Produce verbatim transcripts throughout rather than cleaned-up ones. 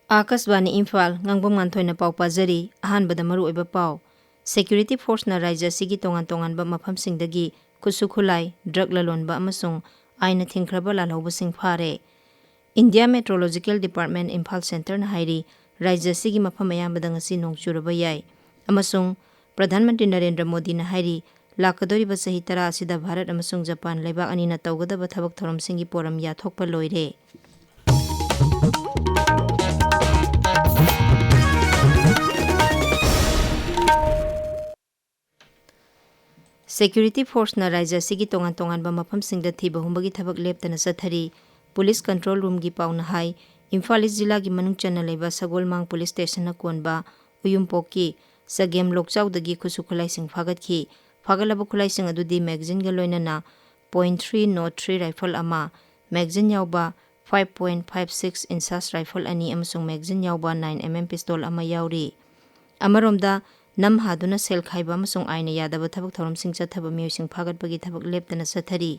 ꯑꯥꯀꯥꯁꯕꯥꯅꯤ ꯏꯝꯐꯥꯜ, ꯉꯥꯡꯕꯝ ꯉꯥꯟꯊꯣꯏꯅ ꯄꯥꯎ ꯄꯥꯖꯔꯤ꯫ ꯑꯍꯥꯟꯕꯗ ꯃꯔꯨꯑꯣꯏꯕ ꯄꯥꯎ꯫ Security Forceꯅ ꯔꯥꯖ꯭ꯌ ꯑꯁꯤꯒꯤ ꯇꯣꯉꯥꯟ ꯇꯣꯉꯥꯟꯕ ꯃꯐꯝꯁꯤꯡꯗꯒꯤ ꯈꯨꯠꯁꯨ ꯈꯨꯠꯂꯥꯏ, drug ꯂꯂꯣꯟꯕ ꯑꯃꯁꯨꯡ ꯑꯥꯏꯟꯅ ꯊꯤꯡꯈ꯭ꯔꯕ ꯂꯥꯜꯍꯧꯕꯁꯤꯡ ꯐꯥꯔꯦ꯫ India Meteorological Department ꯏꯝꯐꯥꯜ Centreꯅ ꯍꯥꯏꯔꯤ, ꯔꯥꯖ꯭ꯌ ꯑꯁꯤꯒꯤ ꯃꯐꯝ ꯑꯌꯥꯝꯕꯗ ꯉꯁꯤ ꯅꯣꯡ ꯆꯨꯔꯕ ꯌꯥꯏ꯫ ꯑꯃꯁꯨꯡ ꯄ꯭ꯔꯙꯥꯟ ꯃꯟꯇ꯭ꯔꯤ ꯅꯔꯦꯟꯗ꯭ꯔ ꯃꯣꯗꯤꯅ ꯍꯥꯏꯔꯤ, ꯂꯥꯛꯀꯗꯧꯔꯤꯕ ꯆꯍꯤ ꯇꯔꯥ ꯑꯁꯤꯗ ꯚꯥꯔꯠ ꯑꯃꯁꯨꯡ ꯖꯄꯥꯟ ꯂꯩꯕꯥꯛ ꯑꯅꯤꯅ ꯇꯧꯒꯗꯕ ꯊꯕꯛ ꯊꯧꯔꯝꯁꯤꯡꯒꯤ ꯄꯣꯔꯝ ꯌꯥꯊꯣꯛꯄ ꯂꯣꯏꯔꯦ꯫ Security Forceꯅ ꯔꯥꯖ꯭ꯌ ꯑꯁꯤꯒꯤ ꯇꯣꯉꯥꯟ ꯇꯣꯉꯥꯟꯕ ꯃꯐꯝꯁꯤꯡꯗ ꯊꯤꯕ ꯍꯨꯝꯕꯒꯤ ꯊꯕꯛ ꯂꯦꯞꯇꯅ ꯆꯠꯊꯔꯤ꯫ Police Control Roomꯒꯤ ꯄꯥꯎꯅ ꯍꯥꯏ, ꯏꯝꯐꯥꯜ ꯏꯁ ꯖꯤꯂꯥꯒꯤ ꯃꯅꯨꯡ ꯆꯟꯅ ꯂꯩꯕ ꯁꯒꯣꯜꯃꯥꯡ Police Stationꯅ ꯀꯣꯟꯕ ꯎꯌꯨꯝꯄꯣꯛꯀꯤ ꯆꯒꯦꯝ ꯂꯣꯛꯆꯥꯎꯗꯒꯤ ꯈꯨꯠꯁꯨ ꯈꯨꯠꯂꯥꯏꯁꯤꯡ ꯐꯥꯒꯠꯈꯤ꯫ ꯐꯥꯒꯠꯂꯕ ꯈꯨꯠꯂꯥꯏꯁꯤꯡ ꯑꯗꯨꯗꯤ magazine ꯒ ꯂꯣꯏꯅꯅ point three nought three rifle ꯑꯃ, magazine ꯌꯥꯎꯕ five point five six inches rifle ꯑꯅꯤ ꯑꯃꯁꯨꯡ magazine ꯌꯥꯎꯕ nine M M pistol ꯑꯃ ꯌꯥꯎꯔꯤ꯫ ꯑꯃꯔꯣꯝꯗ, ꯅꯝ ꯍꯥꯗꯨꯅ ꯁꯦꯜ ꯈꯥꯏꯕ ꯑꯃꯁꯨꯡ ꯑꯥꯏꯟꯅ ꯌꯥꯗꯕ ꯊꯕꯛ ꯊꯧꯔꯝꯁꯤꯡ ꯆꯠꯊꯕ ꯃꯤꯑꯣꯏꯁꯤꯡ ꯐꯥꯒꯠꯄꯒꯤ ꯊꯕꯛ ꯂꯦꯞꯇꯅ ꯆꯠꯊꯔꯤ꯫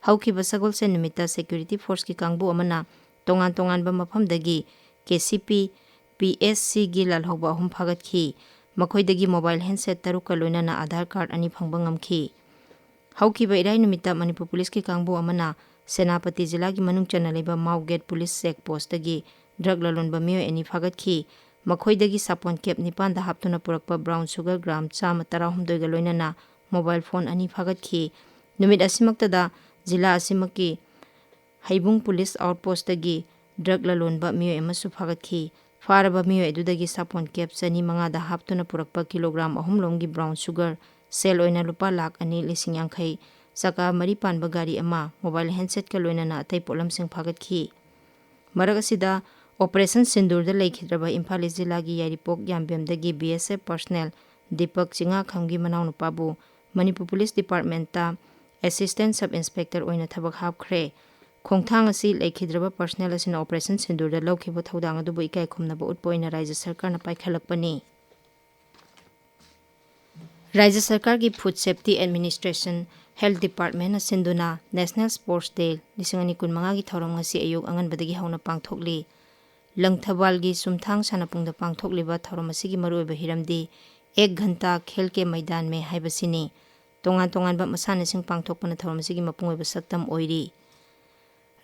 ꯍꯧꯈꯤꯕ ꯁꯒꯣꯜꯁꯦꯟ ꯅꯨꯃꯤꯠꯇ Security Forceꯀꯤ ꯀꯥꯡꯕꯨ ꯑꯃꯅ ꯇꯣꯉꯥꯟ ꯇꯣꯉꯥꯟꯕ ꯃꯐꯝꯗꯒꯤ K C P, P S Cꯒꯤ ꯂꯥꯜꯍꯧꯕ ꯑꯍꯨꯝ ꯐꯥꯒꯠꯈꯤ꯫ ꯃꯈꯣꯏꯗꯒꯤ mobile handset ꯇꯔꯨꯛꯀ ꯂꯣꯏꯅꯅ Aadhaar card ꯑꯅꯤ ꯐꯪꯕ ꯉꯝꯈꯤ꯫ ꯍꯧꯈꯤꯕ ꯏꯔꯥꯏ ꯅꯨꯃꯤꯠꯇ ꯃꯅꯤꯄꯨꯔ Policeꯀꯤ ꯀꯥꯡꯕꯨ ꯑꯃꯅ ꯁꯦꯅꯥꯄꯇꯤ ꯖꯤꯂꯥꯒꯤ ꯃꯅꯨꯡ ꯆꯟꯅ ꯂꯩꯕ ꯃꯥꯎ Gate Police Check Postꯇꯒꯤ drug ꯂꯂꯣꯟꯕ ꯃꯤꯑꯣꯏ ꯑꯅꯤ ꯐꯥꯒꯠꯈꯤ꯫ ꯃꯈꯣꯏꯗꯒꯤ ꯁꯥꯄꯣꯟ cap ꯅꯤꯄꯥꯟꯗ ꯍꯥꯞꯇꯨꯅ ꯄꯨꯔꯛꯄ brown sugar gram ꯆꯥꯝꯃ ꯇꯔꯥꯍꯨꯝꯗꯣꯏꯒ ꯂꯣꯏꯅꯅ mobile phone ꯑꯅꯤ ꯐꯥꯒꯠꯈꯤ꯫ ꯅꯨꯃꯤꯠ ꯑꯁꯤꯃꯛꯇꯗ ꯖꯤꯂꯥ ꯑꯁꯤꯃꯛꯀꯤ ꯍꯩꯕꯨꯡ Police Outpostꯇꯒꯤ drug ꯂꯂꯣꯟꯕ ꯃꯤꯑꯣꯏ ꯑꯃꯁꯨ ꯐꯥꯒꯠꯈꯤ꯫ ꯐꯥꯔꯕ ꯃꯤꯑꯣꯏ ꯑꯗꯨꯗꯒꯤ ꯁꯥꯄꯣꯟ cap ꯆꯅꯤ ꯃꯉꯥꯗ ꯍꯥꯞꯇꯨꯅ ꯄꯨꯔꯛꯄ kilogram ꯑꯍꯨꯝ ꯂꯣꯝꯒꯤ brown sugar, ꯁꯦꯜ ꯑꯣꯏꯅ ꯂꯨꯄꯥ ꯂꯥꯈ ꯑꯅꯤ ꯂꯤꯁꯤꯡ ꯌꯥꯡꯈꯩ, ꯆꯀꯥ ꯃꯔꯤ ꯄꯥꯟꯕ ꯒꯥꯔꯤ ꯑꯃ, mobile handsetꯀ ꯂꯣꯏꯅꯅ ꯑꯇꯩ ꯄꯣꯠꯂꯝꯁꯤꯡ ꯐꯥꯒꯠꯈꯤ꯫ ꯃꯔꯛ ꯑꯁꯤꯗ, Operation ꯁꯤꯟꯗꯨꯔꯗ ꯂꯩꯈꯤꯗ꯭ꯔꯕ ꯏꯝꯐꯥꯜ ꯏꯁ ꯖꯤꯂꯥꯒꯤ ꯌꯥꯏꯔꯤꯄꯣꯛ ꯌꯥꯝꯕꯦꯝꯗꯒꯤ B S F personnel Deepak ꯆꯤꯉꯥꯈꯝꯒꯤ ꯃꯅꯥꯎꯅꯨꯄꯥꯕꯨ Manipur Police Departmentꯇ Assistant Sub Inspector ꯑꯣꯏꯅ ꯊꯕꯛ ꯍꯥꯞꯈ꯭ꯔꯦ꯫ ꯈꯣꯡꯊꯥꯡ ꯑꯁꯤ ꯂꯩꯈꯤꯗ꯭ꯔꯕ personnel ꯑꯁꯤꯅ Operation ꯁꯤꯟꯗꯨꯔꯗ ꯂꯧꯈꯤꯕ ꯊꯧꯗꯥꯡ ꯑꯗꯨꯕꯨ ꯏꯀꯥꯏ ꯈꯨꯝꯅꯕ ꯎꯠꯄ ꯑꯣꯏꯅ ꯔꯥꯖ꯭ꯌ ꯁꯔꯀꯥꯔꯅ ꯄꯥꯏꯈꯠꯂꯛꯄꯅꯤ꯫ ꯔꯥꯖ꯭ꯌ ꯁꯔꯀꯥꯔꯒꯤ Food Safety Administration, Health Departmentꯅ ꯁꯤꯟꯗꯨꯅ National Sports Day ꯂꯤꯁꯤꯡ ꯑꯅꯤ ꯀꯨꯟꯃꯉꯥꯒꯤ ꯊꯧꯔꯝ ꯉꯁꯤ ꯑꯌꯨꯛ ꯑꯉꯟꯕꯗꯒꯤ ꯍꯧꯅ ꯄꯥꯡꯊꯣꯛꯂꯤ꯫ ꯂꯪꯊꯕꯥꯜꯒꯤ ꯆꯨꯝꯊꯥꯡ ꯁꯥꯟꯅꯄꯨꯡꯗ ꯄꯥꯡꯊꯣꯛꯂꯤꯕ ꯊꯧꯔꯝ ꯑꯁꯤꯒꯤ ꯃꯔꯨꯑꯣꯏꯕ ꯍꯤꯔꯝꯗꯤ "ꯑꯦꯛ ꯘꯟꯇꯥ ꯈꯦꯜ ꯀꯦ ꯃꯩꯗꯥꯟ ꯃꯦ" ꯍꯥꯏꯕꯁꯤꯅꯤ꯫ ꯇꯣꯉꯥꯟ ꯇꯣꯉꯥꯟꯕ ꯃꯁꯥꯟꯅꯁꯤꯡ ꯄꯥꯡꯊꯣꯛꯄꯅ ꯊꯧꯔꯝ ꯑꯁꯤꯒꯤ ꯃꯄꯨꯡ ꯑꯣꯏꯕ ꯁꯛꯇꯝ ꯑꯣꯏꯔꯤ꯫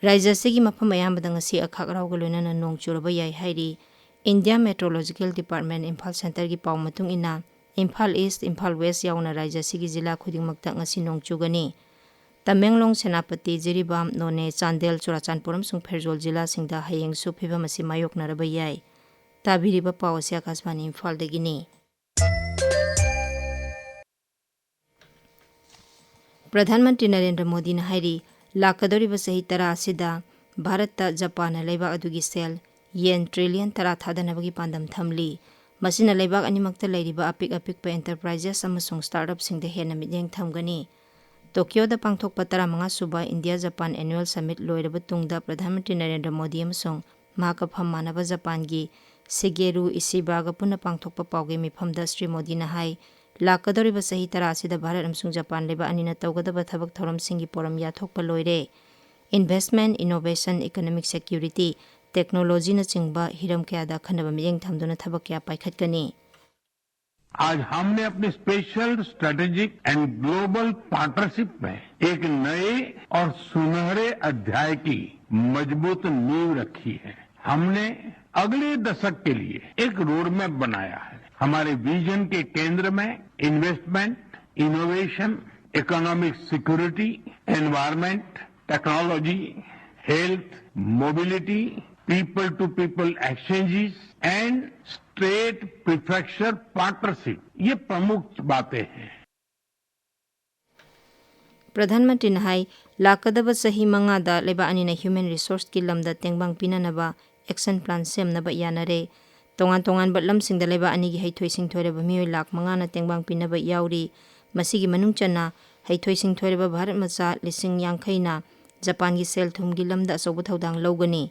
ꯔꯥꯖ꯭ꯌ ꯑꯁꯤꯒꯤ ꯃꯐꯝ ꯑꯌꯥꯝꯕꯗ ꯉꯁꯤ ꯑꯈꯥꯛ ꯑꯔꯥꯎꯒ ꯂꯣꯏꯅꯅ ꯅꯣꯡ ꯆꯨꯔꯕ ꯌꯥꯏ ꯍꯥꯏꯔꯤ꯫ India Meteorological Department ꯏꯝꯐꯥꯜ ꯁꯦꯟꯇꯔꯒꯤ ꯄꯥꯎ ꯃꯇꯨꯡ ꯏꯟꯅ, ꯏꯝꯐꯥꯜ ꯏꯁ꯭ꯠ, ꯏꯝꯐꯥꯜ ꯋꯦꯁ꯭ꯠ ꯌꯥꯎꯅ ꯔꯥꯖ꯭ꯌ ꯑꯁꯤꯒꯤ ꯖꯤꯂꯥ ꯈꯨꯗꯤꯡꯃꯛꯇ ꯉꯁꯤ ꯅꯣꯡ ꯆꯨꯒꯅꯤ꯫ ꯇꯃꯦꯡꯂꯣꯡ, ꯁꯦꯅꯥꯄꯇꯤ, ꯖꯤꯔꯤꯕꯥꯝ, ꯅꯣꯅꯦ, ꯆꯥꯟꯗꯦꯜ, ꯆꯨꯔꯥꯆꯥꯟꯄꯨꯔ ꯑꯃꯁꯨꯡ ꯐꯦꯔꯖꯣꯜ ꯖꯤꯂꯥꯁꯤꯡꯗ ꯍꯌꯦꯡꯁꯨ ꯐꯤꯕꯝ ꯑꯁꯤ ꯃꯥꯌꯣꯛꯅꯔꯕ ꯌꯥꯏ꯫ ꯇꯥꯕꯤꯔꯤꯕ ꯄꯥꯎ ꯑꯁꯤ ꯑꯀꯥꯁꯕꯥꯅꯤ ꯏꯝꯐꯥꯜꯗꯒꯤꯅꯤ꯫ ꯄ꯭ꯔꯙꯥꯟ ꯃꯟꯇ꯭ꯔꯤ ꯅꯔꯦꯟꯗ꯭ꯔ ꯃꯣꯗꯤꯅ ꯍꯥꯏꯔꯤ, ꯂꯥꯛꯀꯗꯧꯔꯤꯕ ꯆꯍꯤ ꯇꯔꯥ ꯑꯁꯤꯗ ꯚꯥꯔꯠꯇ ꯖꯄꯥꯟꯅ ꯂꯩꯕꯥꯛ ꯑꯗꯨꯒꯤ ꯁꯦꯜ ꯌꯦꯟ ꯇ꯭ꯔꯤꯂꯤꯌꯟ ꯇꯔꯥ ꯊꯥꯗꯅꯕꯒꯤ ꯄꯥꯟꯗꯝ ꯊꯝꯂꯤ꯫ ꯃꯁꯤꯅ ꯂꯩꯕꯥꯛ ꯑꯅꯤꯃꯛꯇ ꯂꯩꯔꯤꯕ ꯑꯄꯤꯛ ꯑꯄꯤꯛꯄ ꯑꯦꯟꯇꯔꯄ꯭ꯔꯥꯏꯖꯦꯁ ꯑꯃꯁꯨꯡ ꯁ꯭ꯇꯥꯔꯠ-ꯑꯞꯁꯤꯡꯗ ꯍꯦꯟꯅ ꯃꯤꯠꯌꯦꯡ ꯊꯝꯒꯅꯤ꯫ ꯇꯣꯀꯤꯌꯣꯗ ꯄꯥꯡꯊꯣꯛꯄ ꯇꯔꯥꯃꯉꯥ ꯁꯨꯕ ꯏꯟꯗꯤꯌꯥ ꯖꯄꯥꯟ ꯑꯦꯅꯨꯑꯦꯜ ꯁꯃꯤꯠ ꯂꯣꯏꯔꯕ ꯇꯨꯡꯗ ꯄ꯭ꯔꯙꯥꯟ ꯃꯟꯇ꯭ꯔꯤ ꯅꯔꯦꯟꯗ꯭ꯔ ꯃꯣꯗꯤ ꯑꯃꯁꯨꯡ ꯃꯍꯥꯛꯀ ꯐꯝ ꯃꯥꯟꯅꯕ ꯖꯄꯥꯟꯒꯤ ꯁꯤꯒꯦꯔꯨ ꯏꯁꯤꯕꯥꯒ ꯄꯨꯟꯅ ꯄꯥꯡꯊꯣꯛꯄ ꯄꯥꯎꯒꯤ ꯃꯤꯐꯝꯗ ꯁ꯭ꯔꯤ ꯃꯣꯗꯤꯅ ꯍꯥꯏ, ꯂꯥꯛꯀꯗꯧꯔꯤꯕ ꯆꯍꯤ ꯇꯔꯥ ꯑꯁꯤꯗ ꯚꯥꯔꯠ ꯑꯃꯁꯨꯡ ꯖꯄꯥꯟ ꯂꯩꯕꯥꯛ ꯑꯅꯤꯅ ꯇꯧꯒꯗꯕ ꯊꯕꯛ ꯊꯧꯔꯝꯁꯤꯡꯒꯤ ꯄꯣꯔꯝ ꯌꯥꯊꯣꯛꯄ ꯂꯣꯏꯔꯦ꯫ ꯏꯟꯚꯦꯁ꯭ꯇꯃꯦꯟꯠ, ꯏꯅꯣꯚꯦꯁꯟ, ꯏꯀꯣꯅꯣꯃꯤꯛ ꯁꯦꯀ꯭ꯌꯨꯔꯤꯇꯤ, ꯇꯦꯛꯅꯣꯂꯣꯖꯤꯅꯆꯤꯡꯕ ꯍꯤꯔꯝ ꯀꯌꯥꯗ ꯑꯈꯟꯅꯕ ꯃꯤꯠꯌꯦꯡ ꯊꯝꯗꯨꯅ ꯊꯕꯛ ꯀꯌꯥ ꯄꯥꯏꯈꯠꯀꯅꯤ꯫ आज हमने अपने special, strategic and global partnership में एक नए और सुनहरे अध्याय की मजबूत नींव रखी है। हमने अगले दशक के लिए एक रोडमैप बनाया है। हमारे विजन के केंद्र में investment, innovation, economic security, environment, technology, health, mobility, people to people exchanges and state prefecture partnership, ये प्रमुख बातें हैं। ꯄ꯭ꯔꯙꯥꯟ ꯃꯟꯇ꯭ꯔꯤꯅ ꯍꯥꯏ, ꯂꯥꯛꯀꯗꯕ ꯆꯍꯤ ꯃꯉꯥꯗ ꯂꯩꯕꯥꯛ ꯑꯅꯤꯅ ꯍ꯭ꯌꯨꯃꯦꯟ ꯔꯤꯁꯣꯔꯁꯀꯤ ꯂꯝꯗ ꯇꯦꯡꯕꯥꯡ ꯄꯤꯅꯅꯕ ꯑꯦꯛꯁꯟ ꯄ꯭ꯂꯥꯟ ꯁꯦꯝꯅꯕ ꯌꯥꯅꯔꯦ꯫ ꯇꯣꯉꯥꯟ ꯇꯣꯉꯥꯟꯕ ꯂꯝꯁꯤꯡꯗ ꯂꯩꯕꯥꯛ ꯑꯅꯤꯒꯤ ꯍꯩꯊꯣꯏ ꯁꯤꯡꯊꯣꯏꯔꯕ ꯃꯤꯑꯣꯏ ꯂꯥꯈ ꯃꯉꯥꯅ ꯇꯦꯡꯕꯥꯡ ꯄꯤꯅꯕ ꯌꯥꯎꯔꯤ꯫ ꯃꯁꯤꯒꯤ ꯃꯅꯨꯡ ꯆꯟꯅ ꯍꯩꯊꯣꯏ ꯁꯤꯡꯊꯣꯏꯔꯕ ꯚꯥꯔꯠ ꯃꯆꯥ ꯂꯤꯁꯤꯡ ꯌꯥꯡꯈꯩꯅ ꯖꯄꯥꯟꯒꯤ ꯁꯦꯜ ꯊꯨꯝꯒꯤ ꯂꯝꯗ ꯑꯆꯧꯕ ꯊꯧꯗꯥꯡ ꯂꯧꯒꯅꯤ꯫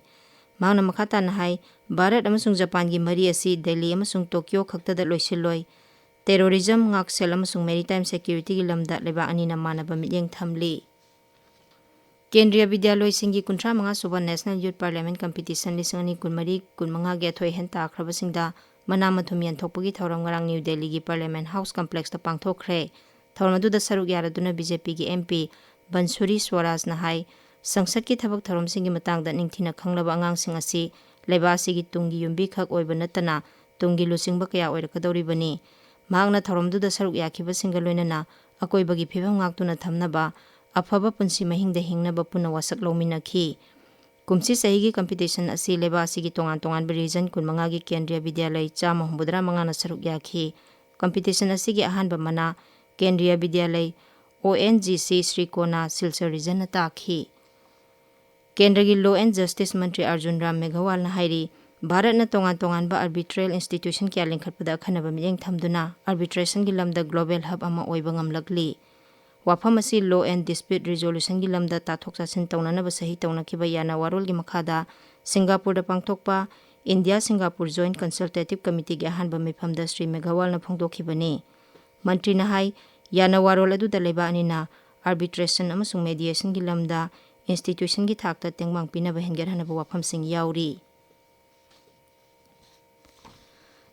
ꯃꯍꯥꯛꯅ ꯃꯈꯥ ꯇꯥꯅ ꯍꯥꯏ, ꯚꯥꯔꯠ ꯑꯃꯁꯨꯡ ꯖꯄꯥꯟꯒꯤ ꯃꯔꯤ ꯑꯁꯤ ꯗꯦꯜꯂꯤ ꯑꯃꯁꯨꯡ ꯇꯣꯀꯤꯌꯣ ꯈꯛꯇꯗ ꯂꯣꯏꯁꯤꯜꯂꯣꯏ꯫ ꯇꯦꯔꯣꯔꯤꯖꯝ, ꯉꯥꯛꯁꯦꯜ ꯑꯃꯁꯨꯡ ꯃꯦꯔꯤꯇꯥꯏꯝ ꯁꯦꯀ꯭ꯌꯨꯔꯤꯇꯤꯒꯤ ꯂꯝꯗ ꯂꯩꯕꯥꯛ ꯑꯅꯤꯅ ꯃꯥꯟꯅꯕ ꯃꯤꯠꯌꯦꯡ ꯊꯝꯂꯤ꯫ ꯀꯦꯟꯗ꯭ꯔꯤꯌ ꯕꯤꯗ꯭ꯌꯥꯂꯣꯏꯁꯤꯡꯒꯤ ꯀꯨꯟꯊ꯭ꯔꯥ ꯃꯉꯥ ꯁꯨꯕ National Youth Parliament Competition ꯂꯤꯁꯤꯡ ꯑꯅꯤ ꯀꯨꯟꯃꯔꯤ ꯀꯨꯟꯃꯉꯥꯒꯤ ꯑꯊꯣꯏ ꯑꯍꯦꯟ ꯇꯥꯈ꯭ꯔꯕꯁꯤꯡꯗ ꯃꯅꯥ ꯃꯊꯨꯝ ꯌꯦꯟꯊꯣꯛꯄꯒꯤ ꯊꯧꯔꯝ ꯉꯔꯥꯡ ꯅ꯭ꯌꯨ ꯗꯦꯜꯂꯤꯒꯤ Parliament House Complexꯇ ꯄꯥꯡꯊꯣꯛꯈ꯭ꯔꯦ꯫ ꯊꯧꯔꯝ ꯑꯗꯨꯗ ꯁꯔꯨꯛ ꯌꯥꯔꯗꯨꯅ BJPꯒꯤ MP ꯕꯟꯁꯨꯔꯤ ꯁ꯭ꯋꯔꯥꯖꯅ ꯍꯥꯏ, ꯁꯪꯁꯠꯀꯤ ꯊꯕꯛ ꯊꯧꯔꯝꯁꯤꯡꯒꯤ ꯃꯇꯥꯡꯗ ꯅꯤꯡꯊꯤꯅ ꯈꯪꯂꯕ ꯑꯉꯥꯡꯁꯤꯡ ꯑꯁꯤ ꯂꯩꯕꯥꯛ ꯑꯁꯤꯒꯤ ꯇꯨꯡꯒꯤ ꯌꯨꯝꯕꯤꯈꯛ ꯑꯣꯏꯕ ꯅꯠꯇꯅ ꯇꯨꯡꯒꯤ ꯂꯨꯆꯤꯡꯕ ꯀꯌꯥ ꯑꯣꯏꯔꯛꯀꯗꯧꯔꯤꯕꯅꯤ꯫ ꯃꯍꯥꯛꯅ ꯊꯧꯔꯝꯗꯨꯗ ꯁꯔꯨꯛ ꯌꯥꯈꯤꯕꯁꯤꯡꯒ ꯂꯣꯏꯅꯅ ꯑꯀꯣꯏꯕꯒꯤ ꯐꯤꯕꯝ ꯉꯥꯛꯇꯨꯅ ꯊꯝꯅꯕ, ꯑꯐꯕ ꯄꯨꯟꯁꯤ ꯃꯍꯤꯡꯗ ꯍꯤꯡꯅꯕ ꯄꯨꯟꯅ ꯋꯥꯁꯛ ꯂꯧꯃꯤꯟꯅꯈꯤ꯫ ꯀꯨꯝꯁꯤ ꯆꯍꯤꯒꯤ competition ꯑꯁꯤ ꯂꯩꯕꯥꯛ ꯑꯁꯤꯒꯤ ꯇꯣꯉꯥꯟ ꯇꯣꯉꯥꯟꯕ region ꯀꯨꯟꯃꯉꯥꯒꯤ ꯀꯦꯟꯗ꯭ꯔꯤꯌ ꯕꯤꯗ꯭ꯌꯥꯂꯌ ꯆꯥꯝꯃ ꯍꯨꯝꯐꯨꯇꯔꯥ ꯃꯉꯥꯅ ꯁꯔꯨꯛ ꯌꯥꯈꯤ꯫ Competition ꯑꯁꯤꯒꯤ ꯑꯍꯥꯟꯕ ꯃꯅꯥ ꯀꯦꯟꯗ꯭ꯔꯤꯌ ꯕꯤꯗ꯭ꯌꯥꯂꯌ, ONGC, ꯁ꯭ꯔꯤ ꯀꯣꯅꯥ, ꯁꯤꯜꯆꯔ regionꯅ ꯇꯥꯈꯤ꯫ ꯀꯦꯟꯗ꯭ꯔꯒꯤ Law and Justice ꯃꯟꯇ꯭ꯔꯤ ꯑꯔꯖꯨꯟ ꯔꯥꯝ ꯃꯦꯘꯋꯥꯜꯅ ꯍꯥꯏꯔꯤ, ꯚꯥꯔꯠꯅ ꯇꯣꯉꯥꯟ ꯇꯣꯉꯥꯟꯕ arbitral institution ꯀꯌꯥ ꯂꯤꯡꯈꯠꯄꯗ ꯑꯈꯟꯅꯕ ꯃꯤꯠꯌꯦꯡ ꯊꯝꯗꯨꯅ arbitrationꯒꯤ ꯂꯝꯗ global hub ꯑꯃ ꯑꯣꯏꯕ ꯉꯝꯂꯛꯂꯤ꯫ ꯋꯥꯐꯝ ꯑꯁꯤ law and dispute resolutionꯒꯤ ꯂꯝꯗ ꯇꯥꯊꯣꯛ ꯇꯥꯁꯤꯟ ꯇꯧꯅꯅꯕ ꯁꯍꯤ ꯇꯧꯅꯈꯤꯕ ꯌꯥꯅ ꯋꯥꯔꯣꯜꯒꯤ ꯃꯈꯥꯗ ꯁꯤꯡꯒꯥꯄꯨꯔꯗ ꯄꯥꯡꯊꯣꯛꯄ India Singapore Joint Consultative Committeeꯒꯤ ꯑꯍꯥꯟꯕ ꯃꯤꯐꯝꯗ ꯁ꯭ꯔꯤ ꯃꯦꯘꯋꯥꯜꯅ ꯐꯣꯡꯗꯣꯛꯈꯤꯕꯅꯤ꯫ ꯃꯟꯇ꯭ꯔꯤꯅ ꯍꯥꯏ, ꯌꯥꯅ ꯋꯥꯔꯣꯜ ꯑꯗꯨꯗ ꯂꯩꯕꯥꯛ ꯑꯅꯤꯅ arbitration ꯑꯃꯁꯨꯡ mediationꯒꯤ ꯂꯝꯗ institutionꯒꯤ ꯊꯥꯛꯇ ꯇꯦꯡꯕꯥꯡ ꯄꯤꯅꯕ ꯍꯦꯟꯒꯠꯍꯟꯅꯕ ꯋꯥꯐꯝꯁꯤꯡ ꯌꯥꯎꯔꯤ꯫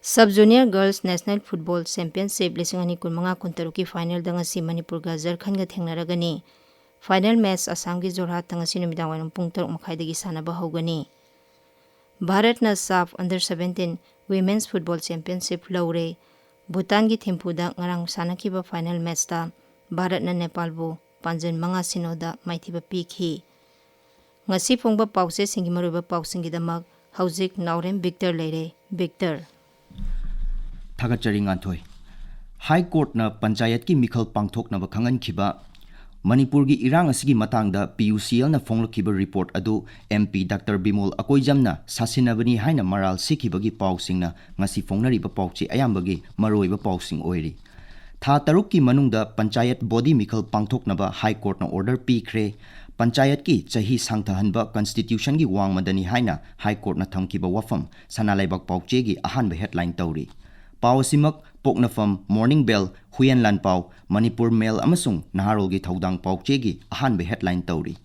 Sub Junior Girls National Football Championship ꯂꯤꯁꯤꯡ ꯑꯅꯤ ꯀꯨꯟꯃꯉꯥ ꯀꯨꯟꯇꯔꯨꯛꯀꯤ finalꯗ ꯉꯁꯤ ꯃꯅꯤꯄꯨꯔꯒ ꯖꯔꯈꯟꯒ ꯊꯦꯡꯅꯔꯒꯅꯤ꯫ Final match ꯑꯁꯥꯝꯒꯤ ꯖꯣꯔꯍꯥꯠꯇ ꯉꯁꯤ ꯅꯨꯃꯤꯗꯥꯡꯋꯥꯏꯔꯝ ꯄꯨꯡ ꯇꯔꯨꯛ ꯃꯈꯥꯏꯗꯒꯤ ꯁꯥꯟꯅꯕ ꯍꯧꯒꯅꯤ꯫ ꯚꯥꯔꯠꯅ SAFF Under Seventeen Women's Football Championship ꯂꯧꯔꯦ꯫ ꯚꯨꯇꯥꯟꯒꯤ ꯊꯤꯝꯄꯨꯗ ꯉꯔꯥꯡ ꯁꯥꯟꯅꯈꯤꯕ final matchꯇ ꯚꯥꯔꯠꯅ ꯅꯦꯄꯥꯜꯕꯨ ꯄꯥꯟꯖꯟ ꯃꯉꯥ ꯁꯤꯅꯣꯗ ꯃꯥꯏꯊꯤꯕ ꯄꯤꯈꯤ꯫ ꯉꯁꯤ ꯐꯣꯡꯕ ꯄꯥꯎꯆꯦꯁꯤꯡꯒꯤ ꯃꯔꯨꯑꯣꯏꯕ ꯄꯥꯎꯁꯤꯡꯒꯤꯗꯃꯛ ꯍꯧꯖꯤꯛ ꯅꯥꯎꯔꯦꯝ ꯕꯤꯛꯇꯔ ꯂꯩꯔꯦ꯫ ꯕꯤꯛꯇꯔ꯫ ꯊꯥꯒꯠꯆꯔꯤ, ꯉꯥꯟꯊꯣꯏ꯫ ꯍꯥꯏ ꯀꯣꯔꯠꯅ ꯄꯟꯆꯥꯌꯠꯀꯤ ꯃꯤꯈꯜ ꯄꯥꯡꯊꯣꯛꯅꯕ ꯈꯪꯍꯟꯈꯤꯕ꯫ ꯃꯅꯤꯄꯨꯔꯒꯤ ꯏꯔꯥꯡ ꯑꯁꯤꯒꯤ ꯃꯇꯥꯡꯗ PUCLꯅ ꯐꯣꯡꯂꯛꯈꯤꯕ report ꯑꯗꯨ MP Doctor ꯕꯤꯃꯣꯜ ꯑꯀꯣꯏꯖꯝꯅ ꯁꯥꯁꯤꯟꯅꯕꯅꯤ ꯍꯥꯏꯅ ꯃꯔꯥꯜ ꯁꯤꯈꯤꯕꯒꯤ ꯄꯥꯎꯁꯤꯡꯅ ꯉꯁꯤ ꯐꯣꯡꯅꯔꯤꯕ ꯄꯥꯎꯆꯦ ꯑꯌꯥꯝꯕꯒꯤ ꯃꯔꯨꯑꯣꯏꯕ ꯄꯥꯎꯁꯤꯡ ꯑꯣꯏꯔꯤ꯫ ꯊꯥ ꯇꯔꯨꯛꯀꯤ ꯃꯅꯨꯡꯗ ꯄꯟꯆꯥꯌꯠ body ꯃꯤꯈꯜ ꯄꯥꯡꯊꯣꯛꯅꯕ ꯍꯥꯏ ꯀꯣꯔꯠꯅ order ꯄꯤꯈ꯭ꯔꯦ꯫ ꯄꯟꯆꯥꯌꯠꯀꯤ ꯆꯍꯤ ꯁꯥꯡꯊꯍꯟꯕ constitutionꯒꯤ ꯋꯥꯡꯃꯗꯅꯤ ꯍꯥꯏꯅ ꯍꯥꯏ ꯀꯣꯔꯠꯅ ꯊꯝꯈꯤꯕ ꯋꯥꯐꯝ ꯁꯅꯥ ꯂꯩꯕꯥꯛ ꯄꯥꯎꯆꯦꯒꯤ ꯑꯍꯥꯟꯕ headline ꯇꯧꯔꯤ꯫ ꯄꯥꯎ ꯑꯁꯤꯃꯛ ꯄꯣꯛꯅꯐꯝ, Morning Bell, ꯍꯨꯏꯌꯦꯟ ꯂꯥꯟꯄꯥꯎ, ꯃꯅꯤꯄꯨꯔ ꯃꯦꯜ ꯑꯃꯁꯨꯡ ꯅꯍꯥꯔꯣꯜꯒꯤ ꯊꯧꯗꯥꯡ ꯄꯥꯎꯆꯦꯒꯤ ꯑꯍꯥꯟꯕ headline ꯇꯧꯔꯤ꯫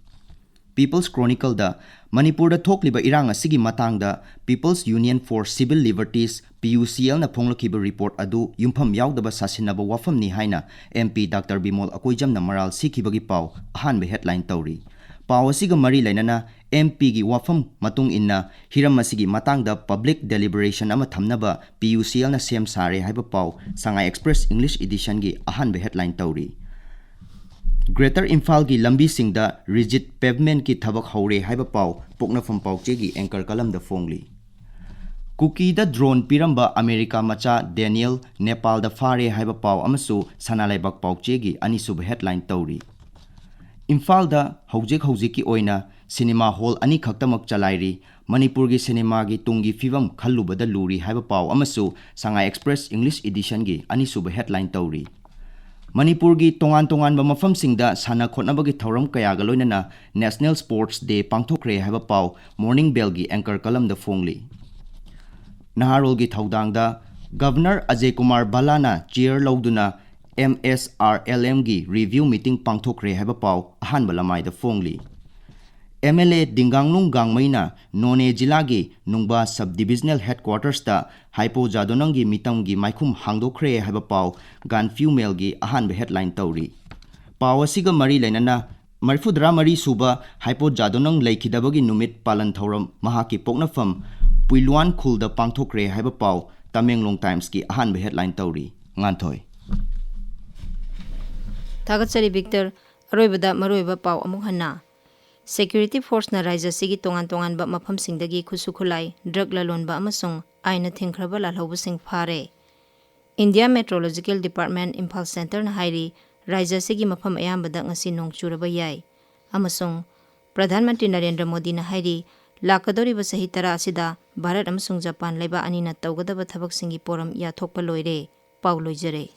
People's Chronicleꯗ ꯃꯅꯤꯄꯨꯔꯗ ꯊꯣꯛꯂꯤꯕ ꯏꯔꯥꯡ ꯑꯁꯤꯒꯤ ꯃꯇꯥꯡꯗ People's Union for Civil Liberties, P U C ꯑꯦꯜꯅ ꯐꯣꯡꯂꯛꯈꯤꯕ ꯔꯤꯄꯣꯔꯠ ꯑꯗꯨ ꯌꯨꯝꯐꯝ ꯌꯥꯎꯗꯕ ꯁꯥꯁꯤꯟꯅꯕ ꯋꯥꯐꯝꯅꯤ ꯍꯥꯏꯅ ꯑꯦꯝ ꯄꯤ ꯗꯥꯛꯇꯔ ꯕꯤꯃꯣꯜ ꯑꯀꯣꯏꯖꯝꯅ ꯃꯔꯥꯜ ꯁꯤꯈꯤꯕꯒꯤ ꯄꯥꯎ ꯑꯍꯥꯟꯕ ꯍꯦꯗꯂꯥꯏꯟ ꯇꯧꯔꯤ꯫ ꯄꯥꯎ ꯑꯁꯤꯒ ꯃꯔꯤ ꯂꯩꯅꯅ ꯑꯦꯝ ꯄꯤꯒꯤ ꯋꯥꯐꯝ ꯃꯇꯨꯡ ꯏꯟꯅ ꯍꯤꯔꯝ ꯑꯁꯤꯒꯤ ꯃꯇꯥꯡꯗ ꯄꯕ꯭ꯂꯤꯛ ꯗꯦꯂꯤꯕꯔꯦꯁꯟ ꯑꯃ ꯊꯝꯅꯕ ꯄꯤ ꯌꯨ ꯁꯤ ꯑꯦꯜꯅ ꯁꯦꯝ ꯁꯥꯔꯦ ꯍꯥꯏꯕ ꯄꯥꯎ ꯁꯉꯥꯏ ꯑꯦꯛꯁꯄ꯭ꯔꯦꯁ ꯏꯪꯂꯤꯁ ꯏꯗꯤꯁꯟꯒꯤ ꯑꯍꯥꯟꯕ ꯍꯦꯗꯂꯥꯏꯟ ꯇꯧꯔꯤ꯫ ꯒ꯭ꯔꯦꯇꯔ ꯏꯝꯐꯥꯜꯒꯤ ꯂꯝꯕꯤꯁꯤꯡꯗ ꯔꯤꯖꯤꯠ ꯄꯦꯚꯃꯦꯟꯠꯀꯤ ꯊꯕꯛ ꯍꯧꯔꯦ ꯍꯥꯏꯕ ꯄꯥꯎ ꯄꯣꯛꯅꯐꯝ ꯄꯥꯎꯆꯦꯒꯤ ꯑꯦꯡꯀꯔ ꯀꯂꯝꯗ ꯐꯣꯡꯂꯤ꯫ ꯀꯨꯀꯤꯗ ꯗ꯭ꯔꯣꯟ ꯄꯤꯔꯝꯕ ꯑꯃꯦꯔꯤꯀꯥ ꯃꯆꯥ ꯗꯦꯅꯤꯌꯦꯜ ꯅꯦꯄꯥꯜꯗ ꯐꯥꯔꯦ ꯍꯥꯏꯕ ꯄꯥꯎ ꯑꯃꯁꯨ ꯁꯅꯥ ꯂꯩꯕꯥꯛ ꯄꯥꯎꯆꯦꯒꯤ ꯑꯅꯤꯁꯨꯕ ꯍꯦꯗꯂꯥꯏꯟ ꯇꯧꯔꯤ꯫ ꯏꯝꯐꯥꯜꯗ ꯍꯧꯖꯤꯛ ꯍꯧꯖꯤꯛꯀꯤ ꯑꯣꯏꯅ ꯁꯤꯅꯦꯃꯥ ꯍꯣꯜ ꯑꯅꯤꯈꯛꯇꯃꯛ ꯆꯂꯥꯏꯔꯤ꯫ ꯃꯅꯤꯄꯨꯔꯒꯤ ꯁꯤꯅꯦꯃꯥꯒꯤ ꯇꯨꯡꯒꯤ ꯐꯤꯕꯝ ꯈꯜꯂꯨꯕꯗ ꯂꯨꯔꯤ ꯍꯥꯏꯕ ꯄꯥꯎ ꯑꯃꯁꯨ ꯁꯉꯥꯏ ꯑꯦꯛꯁꯄ꯭ꯔꯦꯁ ꯏꯪꯂꯤꯁ ꯏꯗꯤꯁꯟꯒꯤ ꯑꯅꯤꯁꯨꯕ ꯍꯦꯗꯂꯥꯏꯟ ꯇꯧꯔꯤ꯫ ꯃꯅꯤꯄꯨꯔꯒꯤ ꯇꯣꯉꯥꯟ ꯇꯣꯉꯥꯟꯕ ꯃꯐꯝꯁꯤꯡꯗ ꯁꯥꯟꯅ ꯈꯣꯠꯅꯕꯒꯤ ꯊꯧꯔꯝ ꯀꯌꯥꯒ ꯂꯣꯏꯅꯅ ꯅꯦꯁꯅꯦꯜ ꯁ꯭ꯄꯣꯔꯠꯁ ꯗꯦ ꯄꯥꯡꯊꯣꯛꯈ꯭ꯔꯦ ꯍꯥꯏꯕ ꯄꯥꯎ morning ꯕꯦꯜꯒꯤ anchor ꯀꯂꯝꯗ ꯐꯣꯡꯂꯤ꯫ ꯅꯍꯥꯔꯣꯜꯒꯤ ꯊꯧꯗꯥꯡꯗ governor Ajay Kumar ꯚꯜꯂꯥꯅ ꯆꯤꯌꯔ ꯂꯧꯗꯨꯅ ꯑꯦꯝ ꯑꯦꯁ ꯑꯥꯔ ꯑꯦꯜ ꯑꯦꯝꯒꯤ ꯔꯤꯚ꯭ꯌꯨ ꯃꯤꯇꯤꯡ ꯄꯥꯡꯊꯣꯛꯈ꯭ꯔꯦ ꯍꯥꯏꯕ ꯄꯥꯎ ꯑꯍꯥꯟꯕ ꯂꯃꯥꯏꯗ ꯐꯣꯡꯂꯤ꯫ ꯑꯦꯝ ꯑꯦꯜ ꯑꯦ ꯗꯤꯡꯒꯥꯡꯂꯨꯡ ꯒꯥꯡꯃꯩꯅ ꯅꯣꯅꯦ ꯖꯤꯂꯥꯒꯤ ꯅꯨꯡꯕꯥ ꯁꯕ ꯗꯤꯚꯤꯖꯅꯦꯜ ꯍꯦꯗꯀ꯭ꯋꯥꯇꯔꯁꯇ ꯍꯥꯏꯄꯣ ꯖꯥꯗꯣꯅꯪꯒꯤ ꯃꯤꯇꯝꯒꯤ ꯃꯥꯏꯈꯨꯝ ꯍꯥꯡꯗꯣꯛꯈ꯭ꯔꯦ ꯍꯥꯏꯕ ꯄꯥꯎ ꯒꯥꯟꯐ꯭ꯌꯨ ꯃꯦꯜꯒꯤ ꯑꯍꯥꯟꯕ ꯍꯦꯗꯂꯥꯏꯟ ꯇꯧꯔꯤ꯫ ꯄꯥꯎ ꯑꯁꯤꯒ ꯃꯔꯤ ꯂꯩꯅꯅ ꯃꯔꯤꯐꯨꯇꯔꯥ ꯃꯔꯤ ꯁꯨꯕ ꯍꯥꯏꯄꯣ ꯖꯥꯗꯣꯅꯪ ꯂꯩꯈꯤꯗꯕꯒꯤ ꯅꯨꯃꯤꯠ ꯄꯥꯂꯟ ꯊꯧꯔꯝ ꯃꯍꯥꯛꯀꯤ ꯄꯣꯛꯅꯐꯝ ꯄꯨꯏꯂꯨꯋꯥꯟ ꯈꯨꯜꯗ ꯄꯥꯡꯊꯣꯛꯈ꯭ꯔꯦ ꯍꯥꯏꯕ ꯄꯥꯎ ꯇꯃꯦꯡꯂꯣꯡ ꯇꯥꯏꯝꯁꯀꯤ ꯑꯍꯥꯟꯕ ꯍꯦꯗꯂꯥꯏꯟ ꯇꯧꯔꯤ꯫ ꯉꯥꯟꯊꯣꯏ꯫ ꯊꯥꯒꯠꯆꯔꯤ ꯕꯤꯛꯇꯔ꯫ ꯑꯔꯣꯏꯕꯗ ꯃꯔꯨꯑꯣꯏꯕ ꯄꯥꯎ ꯑꯃꯨꯛ ꯍꯟꯅ꯫ ꯁꯦꯀ꯭ꯌꯨꯔꯤꯇꯤ ꯐꯣꯔꯁꯅ ꯔꯥꯖ꯭ꯌ ꯑꯁꯤꯒꯤ ꯇꯣꯉꯥꯟ ꯇꯣꯉꯥꯟꯕ ꯃꯐꯝꯁꯤꯡꯗꯒꯤ ꯈꯨꯠꯁꯨ ꯈꯨꯠꯂꯥꯏ, ꯗ꯭ꯔꯒ ꯂꯂꯣꯟꯕ ꯑꯃꯁꯨꯡ ꯑꯥꯏꯟꯅ ꯊꯤꯡꯈ꯭ꯔꯕ ꯂꯥꯜꯍꯧꯕꯁꯤꯡ ꯐꯥꯔꯦ꯫ ꯏꯟꯗꯤꯌꯥ ꯃꯦꯇ꯭ꯔꯣꯂꯣꯖꯤꯀꯦꯜ ꯗꯤꯄꯥꯔꯠꯃꯦꯟꯠ, ꯏꯝꯐꯥꯜ ꯁꯦꯟꯇꯔꯅ ꯍꯥꯏꯔꯤ, ꯔꯥꯖ꯭ꯌ ꯑꯁꯤꯒꯤ ꯃꯐꯝ ꯑꯌꯥꯝꯕꯗ ꯉꯁꯤ ꯅꯣꯡ ꯆꯨꯔꯕ ꯌꯥꯏ꯫ ꯑꯃꯁꯨꯡ ꯄ꯭ꯔꯙꯥꯟ ꯃꯟꯇ꯭ꯔꯤ ꯅꯔꯦꯟꯗ꯭ꯔ ꯃꯣꯗꯤꯅ ꯍꯥꯏꯔꯤ, ꯂꯥꯛꯀꯗꯧꯔꯤꯕ ꯆꯍꯤ ꯇꯔꯥ ꯑꯁꯤꯗ ꯚꯥꯔꯠ ꯑꯃꯁꯨꯡ ꯖꯄꯥꯟ ꯂꯩꯕꯥꯛ ꯑꯅꯤꯅ ꯇꯧꯒꯗꯕ ꯊꯕꯛꯁꯤꯡꯒꯤ ꯄꯣꯔꯝ ꯌꯥꯊꯣꯛꯄ ꯂꯣꯏꯔꯦ꯫ ꯄꯥꯎ ꯂꯣꯏꯖꯔꯦ꯫